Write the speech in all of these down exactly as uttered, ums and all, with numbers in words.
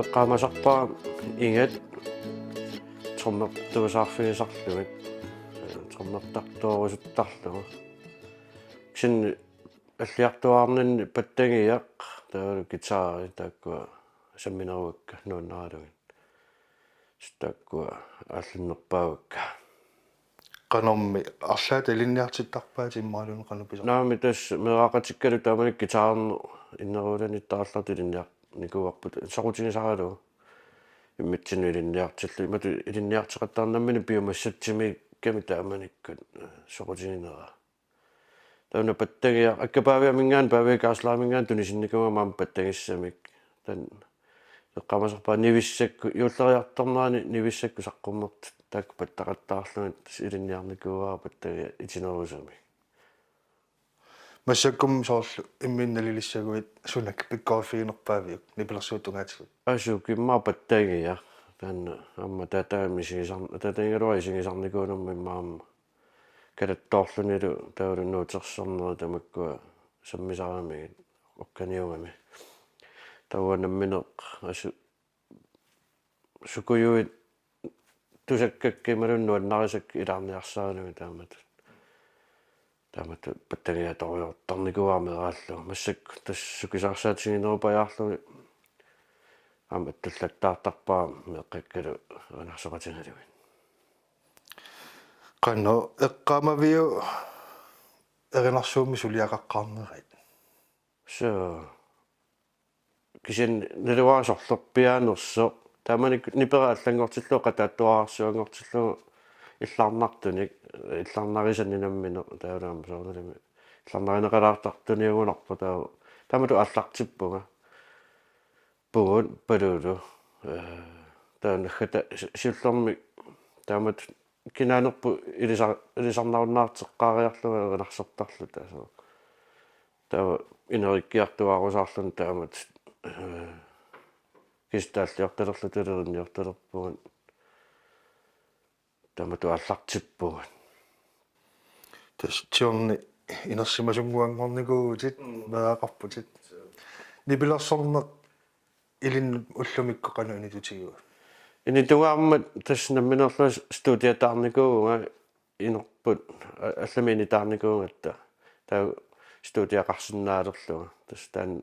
Eqqaamasarpara ingat trommertuusaarfigisarlugit, trommertartoorusuttarlugu. Kisianni alliartuaarninni pattangiaq, taavalu guitari, taakkua sammineruakka nuannaralugit. Taakkua aallinnerpaavakka. Qanormi arlaat ilinniartittarpaatit imaluunniit qanoq pisar-? Naamik, tassa meeraqatikkalu taamani guitarerneq inneruulanittaarluta ilinniarnikuuarput, soqutigisaralugu. Immitsinnut ilinniartillugu, imatut ilinniarteqattaarneq nammineq piumassutsimiikkami taamanikkut, eh, soqutiginera. Taanna pattangiaq, akka Paaviaminngaanniit, Pavia Geisleriminngaanniit tunisinnikuugama aamma pattangissamik. Taanna eqqaamasarpara nivissakkut, juulleriartornerani nivissakkut saqqummertut taakku pattaqattaarlugit, tassa ilinniarnikuuara pattangiaq itinerusumik. Massakkut soorlu imminnut nalilissaguit sunakkut pikkoriffiginerpaaviuk nipilersuut tungaatigut? Asuki, immaqa pattangiaq. Taanna aamma taataami isigisar-, taataagaluara isigisarnikuunermut immaqa aamma kalattoorlunilu, taavalu nuutersornerit tamakkua sammisaramigit ukkaniugami. Taava nammineq asu-, sukujuit tusakkakka imaluunniit nuannarisakka ilaarniarsaralugit taamatut. Taamatut pattangiaq atoriartornikuuara meeraallugu. Massakkut tassa sukisaarsaatiginerupajaarlugit aamma attullattaartarpara meeqqakkalu erinarsoqatigalugit. Qanoq eqqaamaviuk erinarsuummi suliaqaqqaarnerit? Suu. Kisianni naluara sorlerpiaanersoq. Taamani nipera allanngortillugu, qataattuararsuanngortillugu illarnartunik, illarnarisanik nammineq, taavalu aamma soorunalimi illarnarineqalaartartuniugunarpoq, taava taamatut aallartippunga. Pugut Paluulu. Eh, taava naggata si-, siullermik taamatut kinaanerput ilisa-, ilisarnarunnaarteqqaariarlunga erinarsortarluta, taava. Taava inerikkiartuaarusaarluni taamatut, eh, kisianni taalliortalerluta, ilerinniortalerpugut. Taamatut aallartippugut. Tassa Johnny inersimasunnguanngornikuuvutit, mm, meeraqarputit. Nipilersorneq ilinnut ullumikkut qanoq initutigiva? Initungaarmat tassa nammineerlunga studiataarnikuuvunga, inerput a-, allamik initaarnikuugatta. Taava studiaqarsinnaalerlunga. Tassa taanna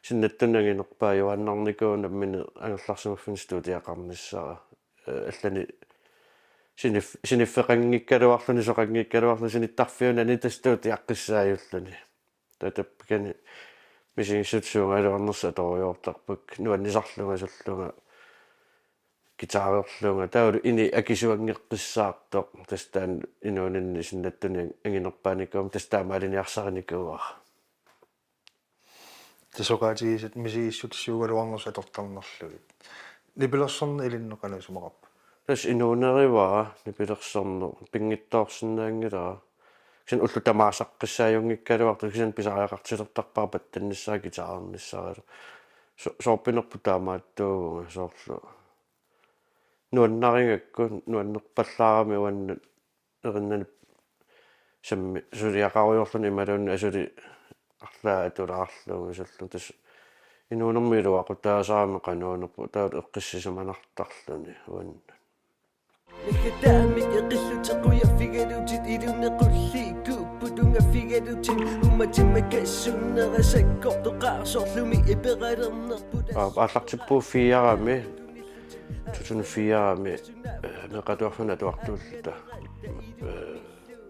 sinnattunik anginerpaajuaannarnikuuvoq nammineq angerlarsimaffinni studiaqarnissara. Eh, allanik sinif-, siniffeqanngikkaluarluni, soqanngikkaluarluni, sinittarfiunani tassa studiaqqissaajulluni. Taava tappikani misigissutsit suugaluarnersut atorujoortarpakka, nuannisarlunga, sullunga, guitarerlunga, taavalu ini akisuanngeqqissaartoq, tassa taanna inuuninni sinnattunik anginerpaanikuugama, tassa taamaaliniarsarinikuuara. Tassa oqaatigisat misigissutsit suugaluarnersut atortarnerlugit. Nipilersorneq ilinnut qanoq isumaqarpa? Tassa inuunerivara nipilersorneq, pinngitsoorsinnaanngilara. Kisianni ullut tamaasa aaqqissaajunngikkaluartoq, kisianni pisariaqartilertarpara pattannissara, guitarernissaralu. So-, soorpinerput taamaattuuvunga, soorlu nuannarigakku, nuannerpallaarami uannut erinnani sammi-, suliaqarujoorluni imaluunniit asuli arlaat atulaarlugu, sullunga tassa inuunermi iluaqutaasarami qanuunerpoq, taava eqqissisimanartarluni uannut. Naggataammik eqillutit qujaffigalutit, ilunequlliikkuupput tungaffigalutit, uummatimma kassunnera sakkortoqaarsorlumi iperalernerput. Aa, aallartippugut firemi, to tusind firemi, eh, meeqqat atuarfianni atuartuulluta. Eh,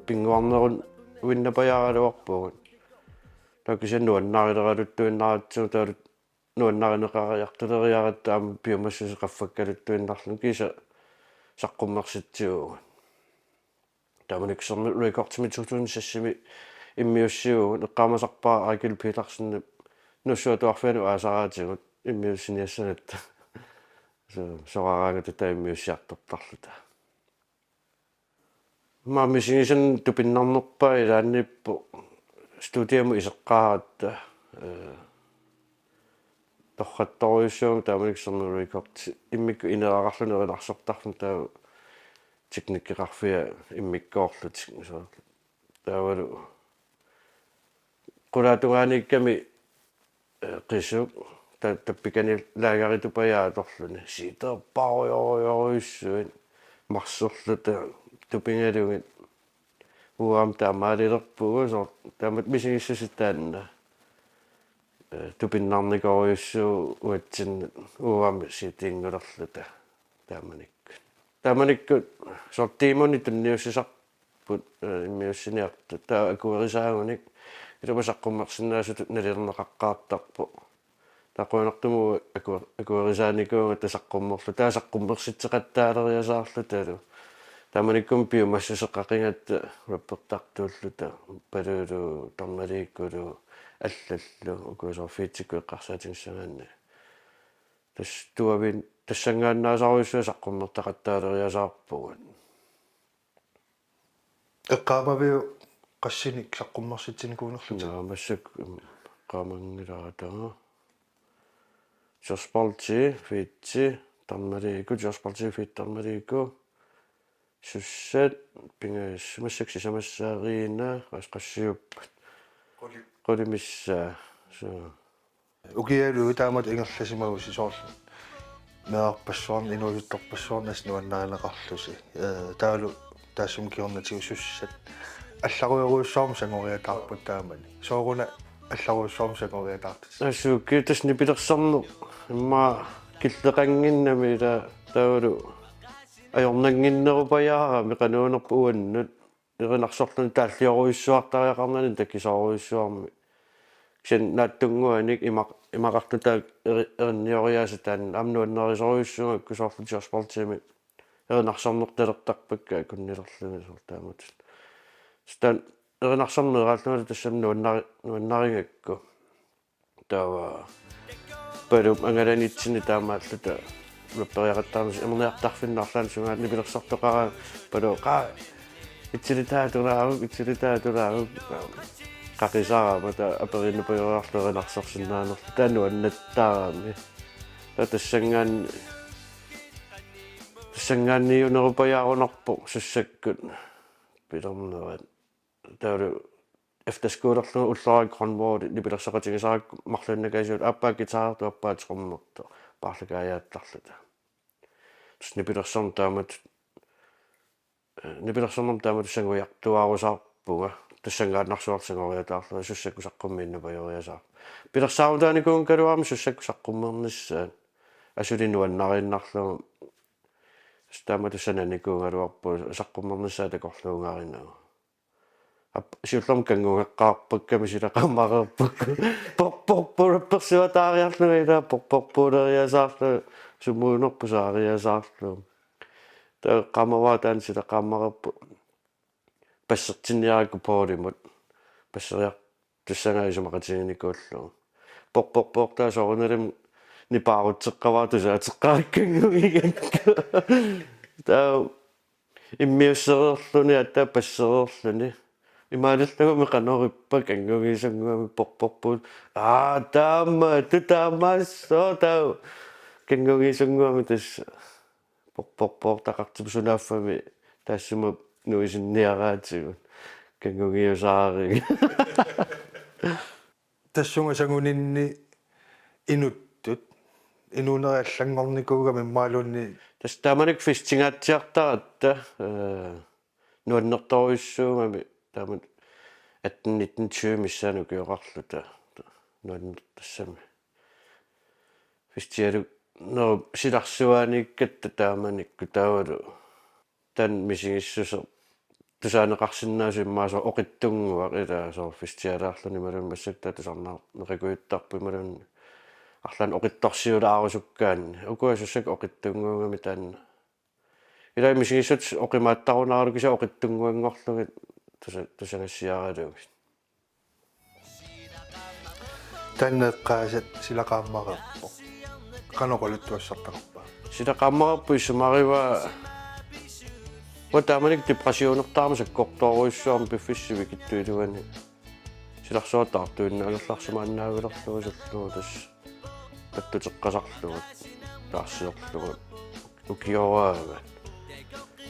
pinnguarneruinnarpajaaraluarpugut. Taava kisianni nuannarileraluttuinnaratsigu, taavalu nuannarineqariartuleriaratta aamma piumassuseq qaffakkaluttuinnarluni, kiisa saqqummersitsivugut. Taamanikkut Sermut Recordsimi to tusind seksimi immiussivugut, eqqaamasarpara Eigil Petersenip Nuussuup Atuarfianut aasaraatigut immiussiniassagatta. So-, soraaraangata taava immiussiartortarluta. Aamma misigisannut tupinnarnerpaaq ilaanniippoq studiamut iseqqaaratta, eh, torrattorujussuuvunga taamanikkut Sermut Records immikkut ineeraqarluni erinarsortarfimmi, taava teknikkeqarfia immikkoorlutik, soorlu. Taavalu qulaatungaaniikkami, eh, qisuk, ta-, tappikani laageritupajaatorluni. Siiterpaarujorujorujussui marserluta tupigalugit. Uanga taamaalilerpugut soorlu taamatut misigissutsit taanna. Eh, tupinnarnikorujussuuvoq uatsinnut uanga siitinngulerluta taamanikkut. Taamanikkut soorlu tiimunit tunniussisarput, eh, immiussiniartut. Taava akuerisaagunik ilumut saqqummersinnaasutut nalilerneqaqqaartarpoq. Taava qujanartumik aku-, akuerisaanikuugatta saqqummerluta, taava saqqummersitseqattaaleriasaarlutalu. Taamanikkut piumassuseqaqigatta rappertartuulluta, Paluulu, Tarnaliikkulu, allallu, ukua soorlu featikkut eqqarsaatigissagaanni. Tassa tuavin-, tassanngaannaasarujussuaq saqqummertaqattaaleriasaarpugut. Eqqaamaviuk qassinik saqqummersitsinikuunerlutit? Naa, massakkut, mm, eqqaamanngilara taanna. Josh Balti, feati, Tarnaliikkut, Josh Balti, feat. Tarnaliikkut. Sussat, pingasut, massakkut sisamassaat Riina, qas-, qassiuppat? Quli-, qulit missaat. Suu. Ukialu taamatut ingerlasimagusi soorlu meerarpassuarnik, inuusuttorpassuarnik assut nuannarineqarlusi. Eh, taavalu taassuma kingornatigut sussat allarujorujussuarmik sangoriataarput taamani. Sooruna allarujussuarmik sangoriataartut? Assut ukiut tassa nipilersorneq immaqa killeqannginnami ila taavalu ajornannginnerupajaarami qanuunerpa uannut. Erinarsorluni taalliorujussuartariaqarnani takisoorujussuarmi. Kisianni naatsunnguanik imaq-, imaqarluta eri-, erinnioriaaseq taanna aamma nuannarisorujussuugakku soorlu Josh Baltimik erinarsornertalertarpakka akunnilerluni soorlu taamatut. Tassa taanna erinarsorneq meeraallungalu tassami nuannari-, nuannarigakku. Taava Paluup angalanitsinni taamaalluta rapperiaqattaarnissaq imerniartarfinni arlaanni sungaanut nipilersortoqaraangat Paluu qaa, itsilitaatulaaruk, itsilitaatulaaruk. Qaqisarama taava aperiinnarpajoriarlugu erinarsorsinnaanerlugu taava nuannattaarami. Taava tassanngaan-, tassanngaanniunerupajaarunarpoq sussakkut pilernerat. Taavalu efterskolerlunga ulloraq Grønvold nipilersoqatigisarakku marluinnakaasiullugu aappaa guitarertoq aappaa trommertoq paarlakaajaattarluta. Tassa nipilersorneq taamatut, eh, nipilersornermut taamatut sangujartuaarusaarpunga, tassanngaannarsuarlu sangoriataarlunga sussakkut saqqummiinnarpajoriasaarpoq. Pilersaarutaanikuugaluarami sussakkut saqqummernissaat asuli nuannariinnarlugu. Tassa taamatut sananikuugaluarpugut saqqummernissaat takorluugarinagu. Ap-, siullermik kanngungeqqaarpakkami sila qaammareerpakka. Por-, por-, por-, porsivaataariarlunga ila por-, por-, porleriasaarlunga sumuunerput saariasaarlunga. Taava qaammappaa taanna sila qaammareerpoq. Bassertinniarakku Paulimut. Basseriartussangaa isumaqatiginikuullugu. Por-, por-, por-, taava soorunalimi nipaarutseqqavara tusaateqqarakku kanngungigakku. Taava immiussereerluni aatsaat bassereerluni. Imaalillugumi qanorippa kanngungiisunnguamik por-, por-, por-. Aa, taama, tu taamaassaaq taava. Kanngungiisunnguamik tassa por-, por-, portaqartippoq sunaaffami taassuma nuisinniaraatigut. Kanngungiusaariga. Tassunga sanguninni inuttut, inuuneri allanngornikuugami imaluunniit? Tassa taamanikkut festingaatsiartaratta, eh, nuannertorujussuugami taamatut atten, nitten, tyve missaani ukioqarluta nuannertassami. Festivalinut silarsuaaniikkatta taamanikkut taavalu taanna misigissuseq tusaaneqarsinnaasoq immaqa soorlu oqitsunnguaq ila soorlu festivaliarluni imaluunniit massakkut taava tusarnaarneqakujuttarpoq imaluunniit arlaannik oqitsorsiulaarusukkaanni. Ukua sussakkut oqitsunnguugami taanna. Ila misigissutsit oqimaattarunaralugu kisianni oqitsunnguanngorlugit tusa-, tusagassiaralugit. Taanna eqqaasat sila qaammareerpoq. Qanoq oqaluttuassartaqarpa? Sila qaammareerpoq issumarivaa. Uanga taamanikkut depressionertarama sakkortoorujussuarmik piffissap sivikitsup iluani. Silarsuaq taartuinnaangerlarsimaannaavilerlugu sullugu tassa tattuteqqasarlugu taarsiorlugu. Ukioraangat.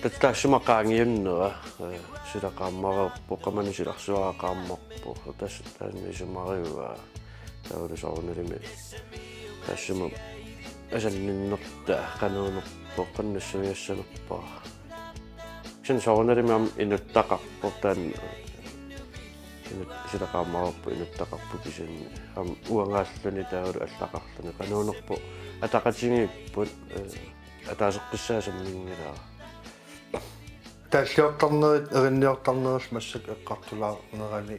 Tassa taassuma qaangiunnera, eh, sila qaammareerpoq, qamani silarsuaq qaammarpoq. Tassa taanna isumarivaa. Taavalu soorunalimi Taassuma asanninnertaa qanuunerpoq, qanoq nassuiassanerpara. Kisianni soorunalimi aamma inuttaqarpoq, taanna inut-, silaqaamaarpoq inuttaqarpoq kisianni aamma uangaalluni taavalu allaqarluni. Qanuunerpoq ataqatigiipput, eh, ataaseqqissaa samminngilara. Taalliortarnerit, erinniortarnerillu massakkut eqqartulaarnerani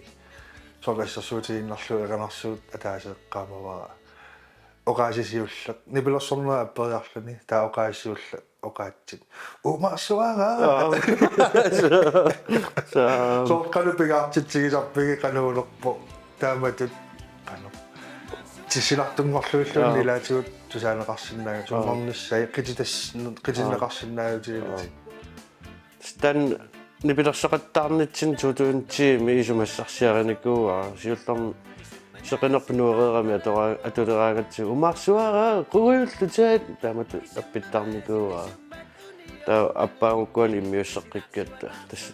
soorlu assersuutigiinnarlugu Eranarsuup ataaseq eqqaamavara oqaasii siulleq. Nipilersornerit apperiarluni taava oqaasii siulleq oqaatsit: "Uumaarsuara!" Aa. Saa. Soorlu qanoq pingaartitsigisarpigit, qanuunerpoq taamatut qanoq tissinartunngorlugilluunniit, aa, ilaatigut tusaaneqarsinnaavutit, aa, summarnissaat qititas-, qitinneqarsinnaavutit. Aa. Taanna nipilersoqattaarnitsinni to tusind ti-mi isumassarsiarinikuuara, siullermik seqinerput nuereerami atora-, atuleraangatsigu: "Uumaarsuara, qungujullutit!" Taamatut appittarnikuuara. Taava aappaagukkua immiusseqqikkatta tassa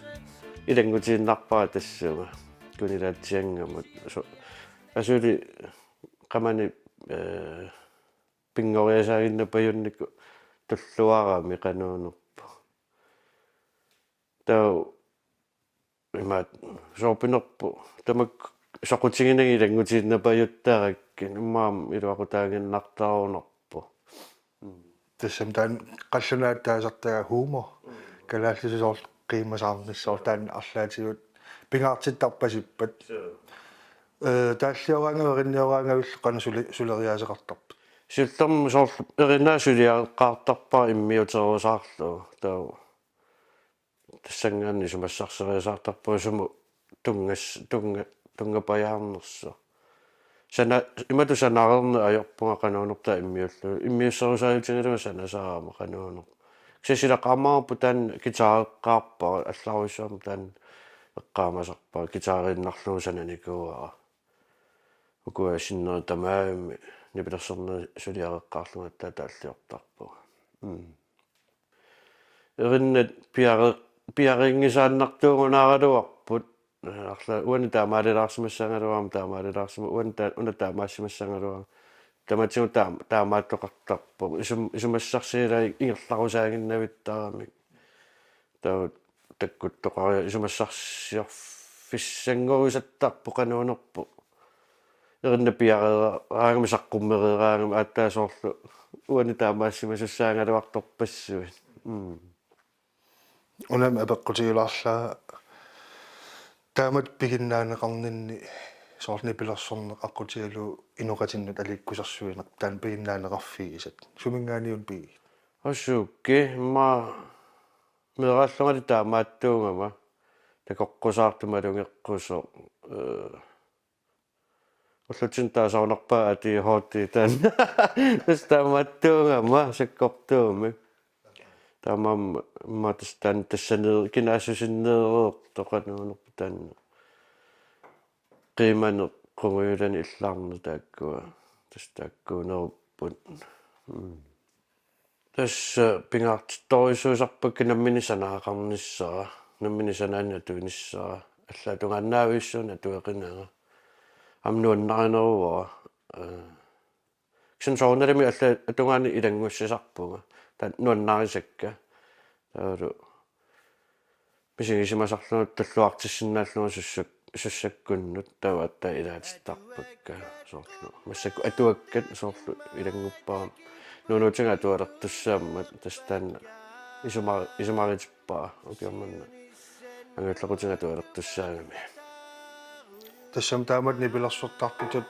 ilanngutiinnarpara tassuma kunilaatsianngamut. So-, asuli qamani, eh, pinngoriasaaginnapajunnikut tulluarami qanuunerpoq. Taava imaattoq soorpinerpoq, tamakku soqutiginagit ilanngutiinnapajuttarakkit, immaqa aamma iluaqutaaginnartarunarpoq. Tassami taanna qallunaatut taasartagaa humor. Kalaallisut soorlu qiimasaarnissaat, soorlu taanna arlaatigut pingaartittarpasippat. Suu. Eh, taallioraangavit, erinnioraangavillu qanoq suli-, suleriaaseqartarpit? Siullermik soorlu Erinaaq suliareqqaartarpara immiuterusaarlugu. Taava tassanngaanniit isumassarseriasaartarpunga sumut tunngas-, tunnga-, tunngapajaarnersoq. Sana-, imatut sanareerneq ajorpunga qanuunertaa immiullu-, immiusserusaajutigalugu sanasaarama qanuunerpoq. Kisianni silaqaamaarput taanna guitareqqaarpara, allarujussuarmik taanna eqqaamasarpara, guitariinnarlugu sananikuuara. Ukua sinneri tamarmik nipilersornerit suliareqqaarlugit aatsaat taalliortarpunga. Mm. Erinnat piare-, piarinngisaannartuugunaaraluarput. Arla-, uani taamaalilaarsimassagaluarama, taamaalilaarsima-, uani ta-, una taamaassimassagaluarama. Tamatigut taam-, taamaattoqartarpoq. Isum-, isumassarsiat ilai ingerlarusaaginnavittaramik. Taava takkuttoqariarlugu isumassarsiorfissanngorusattarpoq qanuunerpoq. Erinnat piareeraangami, saqqummereeraangami aatsaat soorlu uani taamaassimasussaagaluartorpassuit. Mm. Unami apeqqutigilaarlara taamatut piginnaaneqarninni, soorlu nipilersorneq aqqutigalugu inoqatinnut aliikkusersuineq, taanna piginnaaneqarfigisat. Suminngaanniit pigigit? Assuukki, immaqa meeraallungali taamaattuugama, takoqqusaartoq malugeqqusoq, eh, ullutsinnut taasarunarpaa A D H D taanna. Tassa taamaattuugama sakkortuumik. Taamaammat immaqa tassa taanna tassani kinaassusineereertoq qanuunerpoq taanna. Qiimaneq, qungujulani illarneq taakkua. Tassa taakkuunerupput. Mm. Tassa pingaartittorujussuusarpakka nammineq sanaqarnissara, nammineq sanaannik atuinissara, allaat tungaannavissuarnik atueqinanga. Aamma nuannarineruara. Eh, kisianni soorunalimi allaat tungaanut ilanngussisarpunga. Taava nuannarisakka. Taavalu misigisimasarlunga tulluartissinnaallunga sussak-, sussakkunnut taava aatsaat ilaatittarpakka soorlu. Massakkut atuakkat soorlu ilannguppara. Nuunuutiga atualertussaammat tassa taanna isuma-, isumaritippara ukioq manna. Angajullequtiga atualertussaagami. Tassami taamatut nipilersortartutut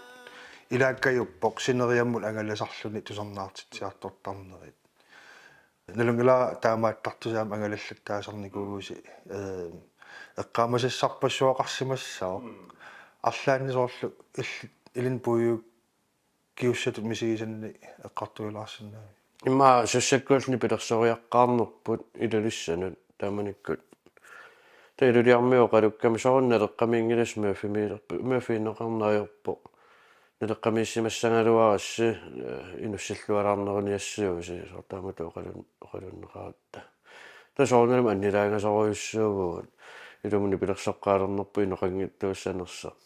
ilaakkajuppoq sineriammut angalasarluni tusarnaartitsiartortarnerit. Nalunngilara taamaattartusi aamma angalallattaasarnikuuvusi, eh, eqqaamasassarpassuaqarsimassaaq. Mm. Arlaanni soorlu illit, ilinnut puiukkiussatut misigisanni eqqartuilaarsinnaavit? Immaqa sussakkuullu nipilersoriaqqaarnerput Ilulissanut taamanikkut. Taava Iluliarmiut oqalukkami soorunami Naleqqamiinngilasi Murphymiilerpoq, Murphyneqarneq ajorpoq. Naleqqamiissimassagaluarassi, eh, inussillualaarneruniassagussi, soorlu taamatut oqalun-, oqalunneqaratta. Taava soorunalimi annilaangasorujussuuvugut, ilumut nipilersoqqaalernerput inoqanngitsuussanersoq.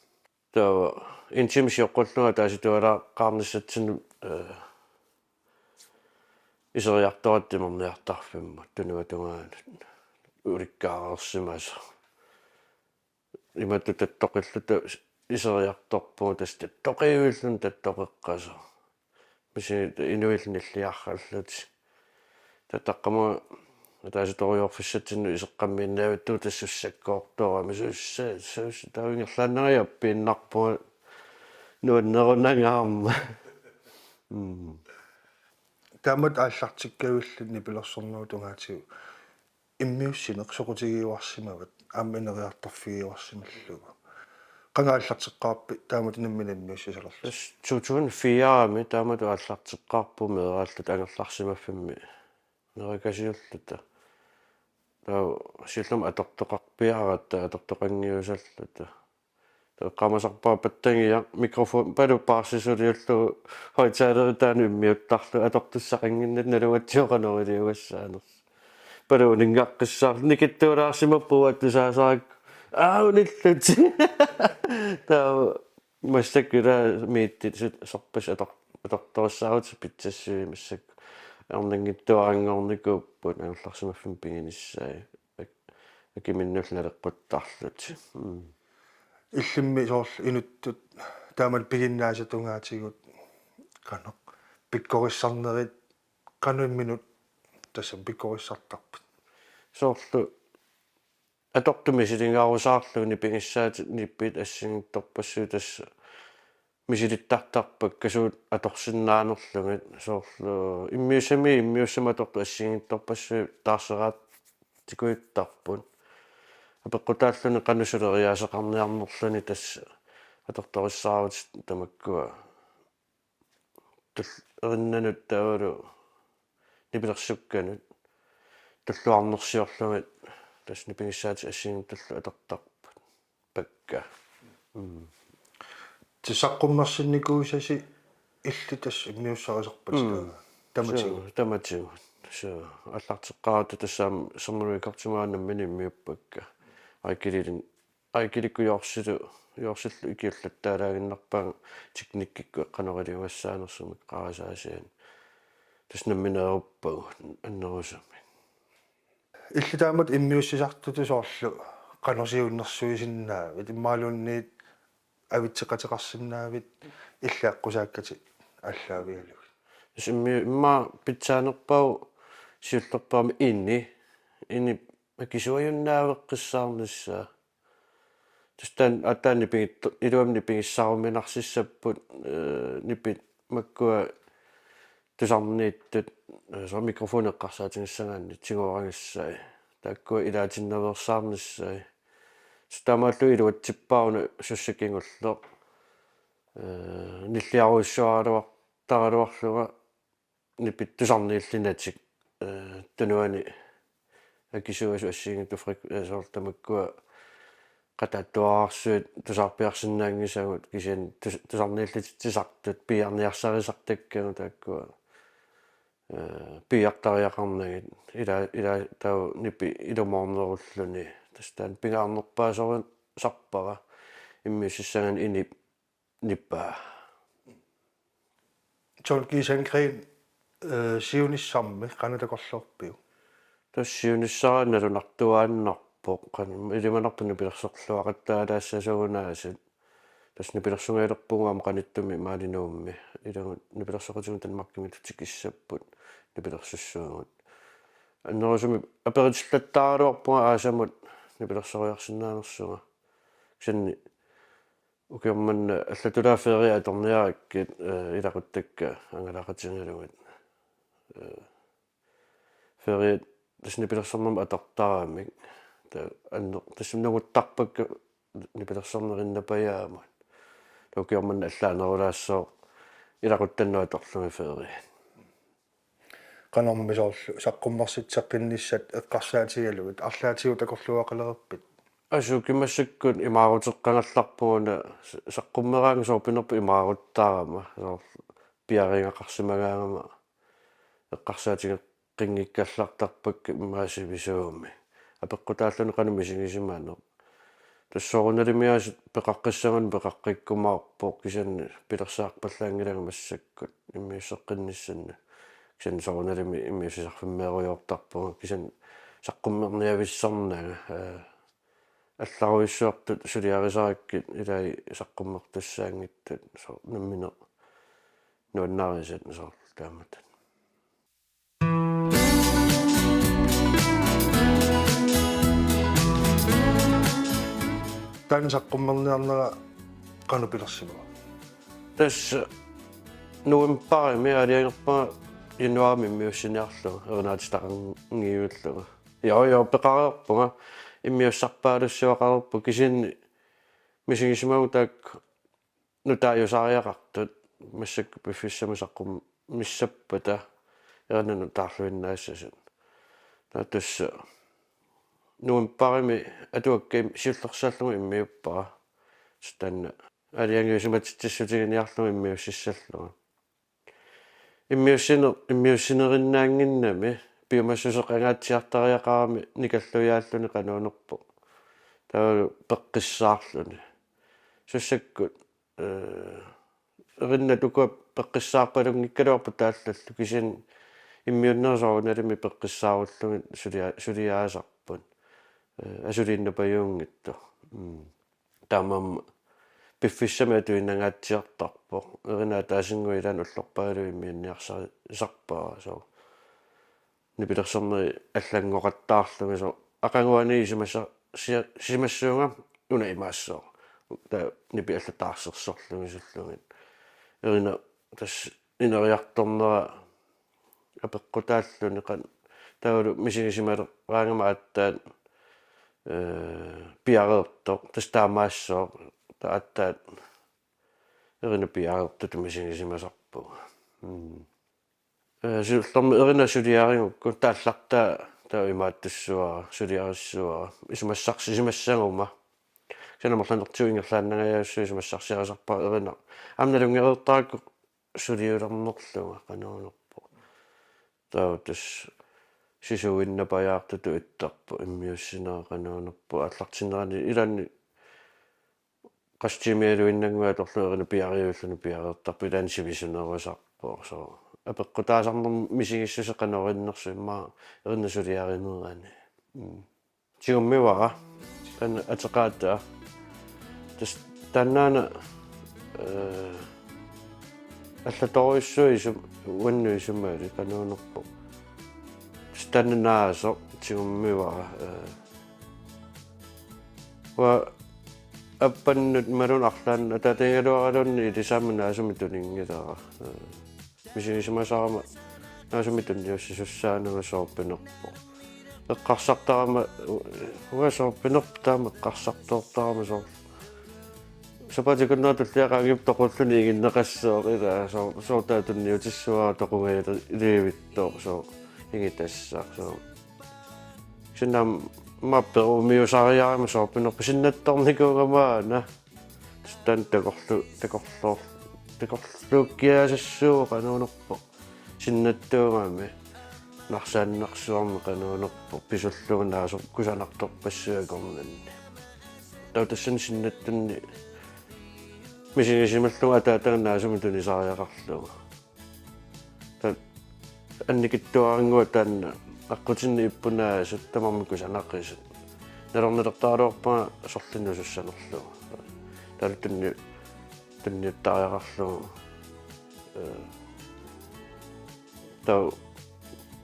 Taava en time sioqqullunga ataasitualaaqqaarnissatsinnut, eh, iseriartoratta timerniartarfimmut tunuatungaanut ulikkaareersimasoq. Imatut tattoqilluta iseriartorpugut tassa tattoqiuilluni tattoqeqqasoq. Misi inuillu nilliarrallutik. Tataqqama ataasitoriorfissatsinnut iseqqammiinnaavittugut tassa sussakkoortorami sussa sussa taava ingerlaannaq appiinnarpunga nuannerunangaarma. Mm. Taamatut aallartikkavillu nipilersornerup tungaatigut immiussineq soqutigiuarsimavat aamma ineriartorfigiuarsimallugu. Qanga aallarteqqaarpit taamatut nammineq immiussisalerlutit? Tassa to tusind fire-mi taamatut aallarteqqaarpugut meeraalluta angerlarsimaffimmi nerikasiulluta. Taava siullermik atortoqarpiaratta atortoqanngiusalluta. Taava eqqaamasarpara pattangiaq mikrofon palu paarsisuliullugu højttalerit taanna immiuttarlugu atortussaqannginnattoq nalugatsioqanoriliugassaanersoq. Palu uninngaqqissaarlugu nikittuulaarsimapput uagut tusaasarakku. Aa, unillutik. Taava massakkut ila miittit sut sorpassuit ator-, atortorissaarutit pitsassuit massakkut. Arnanngitsuaranngornikuupput angerlarsimaffimmi piginissaat. Ak-, akiminnullu naleqquttarlutik. Mm. Illimmi soorlu inuttut taamatut piginnaasat tungaatigut qanoq pikkorissarnerit qanoq imminut tassami pikkorissartarpit? Soorlu atortut misiligaarusaarlugit nipigissaatit nipit assigiinngitsorpassuit tassa misilittartarpakka suut atorsinnaanerlugit soorlu immiussamik immiussamik atortut assigiinngitsorpassuit taarseraat tikujuttarput. Apeqqutaalluni qanoq suleriaaseqarniarnerluni tassa atortorissaarutit tamakkua tul-, erinnanut taavalu nipilersukkanut tulluarnersiorlugit tassa nipigissaatit assigiinngitsut tulluartarput pakka. Mm. Tassa saqqummersinnikuusasi illit tassa immiussarisarpatit? Mm. Tamatigut. Suu, tamatigut. Suu, aallarteqqaaratta tassa aamma Sermerikkortimaannamini immiuppakka. Aikililin, aikilikkut joorsilu, joorsillu ikiullattaalaaginnarpaannga teknikkikkut eqqanoriliugassaanersumik qarasaasianik. Tassa nammineeruppagut annerusumik. Illit taamatut immiussisartutut soorlu qanoq siunnersuisinnaavit imaluunniit avitseqateqarsinnaavit illit aqqusaakkatit aallaavigalugit? Tassa immi-, immaqa pitsaanerpaavoq siullerpaamik ini, ini akisuajunnaaveqqissaarnissaa. Tassa taanna, aa, taanna nipigit-, iluamik nipigissaruminarsissapput, ee, nipit makkua tusarniittut, ee, soorlu mikrofoni eqqarsaatigissagaanni tigooragassaat. Taakkua ilaatinnaveersaarnissaat. Tassa taamaallugu iluatsippaat una sussa kingulleq. Ee, nilliarujussuaraluartaraluarlunga nipit tusarniillinatik, ee, tunuani akisuasu assigiinngitsut frik-, ee, soorlu tamakkua qataattuararsuit tusarpiarsinnaanngisagut kisianni tus-, tusarniillititsisartut piiarniarsarisartakkagut taakkua, ee, piiartariaqarnagit ila, ila taava nipi ilumoornerulluni tassa taanna pingaarnerpaasorisarpara immiussissagaanni inip nipaa. John Kiisangren, ee, siunissarmi qanoq takorloorpiuk? Tassa siunissara nalunartuaannarpoq, qan-, ilimanarpoq nipilersorluaqattaalaassasuunaasut. Tassa nipilersungajalerpugut aamma qanittumi maani Nuummi. Ilagut nipilersoqatigut Danmarkimiittut tikissapput nipilersussaagut. Annerusumik aperitillattaaraluarpunga aasamut nipilersoriarsinnaanersunga. Kisianni ukioq manna allatulaat ferie atorniarakkit, ee, ilaquttakka angalaqatigalugit. Ee, ferie tassa nipilersornermut atortaramik. Taava anner-, tassa nunguttarpakka nipilersornerinnapajaammat. Taava ukioq manna allaanerulaassooq ilaquttannut atorlugit ferie. Qanormi soorlu saqqummersitseqqinnissat eqqarsaatigalugit arlaatigut takorluugaqalereerpit? Asuki massakkut imaaruteqqagallarpunga una sa-, saqqummeraangat soorpinerput imaaruttarama soorlu piareersimagaangama eqqarsaatigeqqinngikkallartarpakka immaqa sivisuumik. Apeqqutaalluni qanoq misigisimaneq. Tassa soorunalimi aasiit peqaqqissagunarpoq peqaqqikkumaarpoq kisianni pilersaarpallaanngilanga massakkut immiusseqqinnissanni. Kisianni soorunalimi immiussisarfimmeerujoortarpunga, kisianni saqqummerniavissornanga, eh, allarujussuartut suliarisarakkit ilai saqqummertussaanngitsut, soorlu nammineq nuannarisat soorlu taamatut. Taanna saqqummerniarnera qanoq pilersimava? Tassa novembarimi aalajangerpunga januaarimi immiussiniarlugu, erinaatsitaqanngivillugu. Jo, jo, peqareerpunga, immiussarpaalussuaqareerpunga, kisianni misigisimavunga taakku nutaajusariaqartut massakkut piffissami saqqummissappata erinanut taarluinnaassasut. Taava tassa novembarimi atuakka im-, siullersaallunga immiuppara. Taanna aalajangiusimatitsissutiginiarlunga immiussissallunga. Immiussiner-, immiussinerinnaannginnami piumassuseqangaatsiartariaqarami nikalluiaalluni qanoq unerpoq. Taava peqqissaarluni. Sussakkut, eh, erinnat ukua peqqissaarpalunngikkaluarput taallallu, kisianni immiunnera soorunalimi peqqissaarullugit sulia-, suliaasarput. Eh, asuliinnapajuunngitsoq. Mm. Taamaammat piffissami atuinnangaatsiartarpoq. Erinat ataasinnguit ilaanni ullorpaaluit immiunniarsarisarpara, soorlu nipilersornerit allanngoqattaarlugit, soorlu aqaguani isimassa-, sia-, simassuunga una imaassooq. Taava nipi allat taarsersorlugit sullugit. Erinat tassa ineriartornera apeqqutaalluni qan-, taavalu misigisimaraangama aatsaat, eh, piareertoq, tassa taamaassooq, taava aatsaat erinat piareertutut misigisimasarpunga. Mm. Eh, siullermik erinat suliarigukku taallartaa taava imaattussuara, suliarissuara, isumassarsi-, isumassaguma. Kisianni amerlanertigut ingerlaannangajaassooq isumassarsiarisarpara erinaq. Aamma nalunngereertarakku suliulernerlunga qanoq unerpoq. Taava tassa sisuinnarpajaartutut ittarpoq immiussinera qanoq unerpoq, aallartinnerani ilaanni qassit tiimialuinnannguit atorlugit erinat piariulluni piareertarput, ilaanni sivisunerusarpoq, soorlu apeqqutaasarnermik misigissuseq qanoq innersoq immaqa erinat suliarinerani. Mm. Tigummivara taanna ateqaataa. Tassa taannaana, eh, allatorujussuaq isum-, uannut isumali qanoq unerpoq. Tassa taanna naasoq tigummivara, eh, uanga appannut imaluunniit arlaannut ataatagigaluaraluunniit ilisaama naasumik tuninngilara. Eh, misigisimasarama naasumik tunniussisussaananga soorpinerpoq. Eqqarsartarama, u-, uanga soorpinerpoq taama eqqarsartoortarama, soorlu sapaatip-akunnerata tullia qaangiuppata toqulluni iginneqassooq, ilaa, soorlu, soorlu taava tunniutissavara toqungajalivittooq, soorlu igitassaq, soorlu. Kisianni aamma perumiusariarama soorpinerpoq, sinnattornikuugama una. Taanna takorlu-, takorloor-, takorluukkiaasassuuvoq qanoq unerpoq. Sinnattuugami narsaannarsuarmi qanoq unerpoq, pisullugu naasoq kusanartorpassuit akornanni. Taava tassani sinnattunni misigisimallugu ataataga naasumik tunisariaqarlugu. Taava annikitsuarannguaq taanna aqqutinni ippunaasut tamarmik kusanaqisut. Nalornilertaraluarpunga sorleq nusussanerlugu. Taava tunni-, tunniuttariaqarlugu. Eh, taava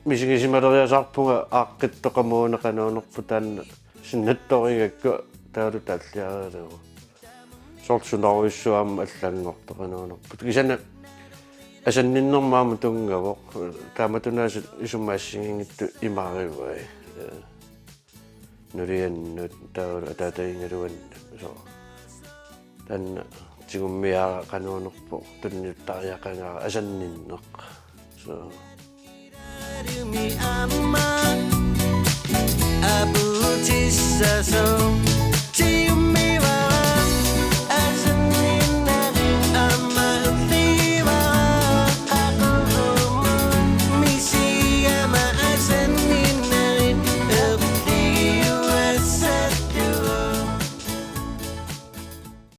misigisimaleriasaarpunga aaqqittoq qamuuna qanoq unerpoq, taanna sinnattorigakku taavalu taalliaralugu. Soorlu sunarujussuaq aamma allanngortoq qanoq unerpoq. Kisianni asanninnermut aamma tunngavoq. Taamatut aasiit isummat assigiinngitsut imaarivai. Eh, nuliannut taavalu ataatagigaluannut. Soorlu taanna tigummiara qanoq unerpoq, tunniuttariaqangaara asanninneq. Soorlu.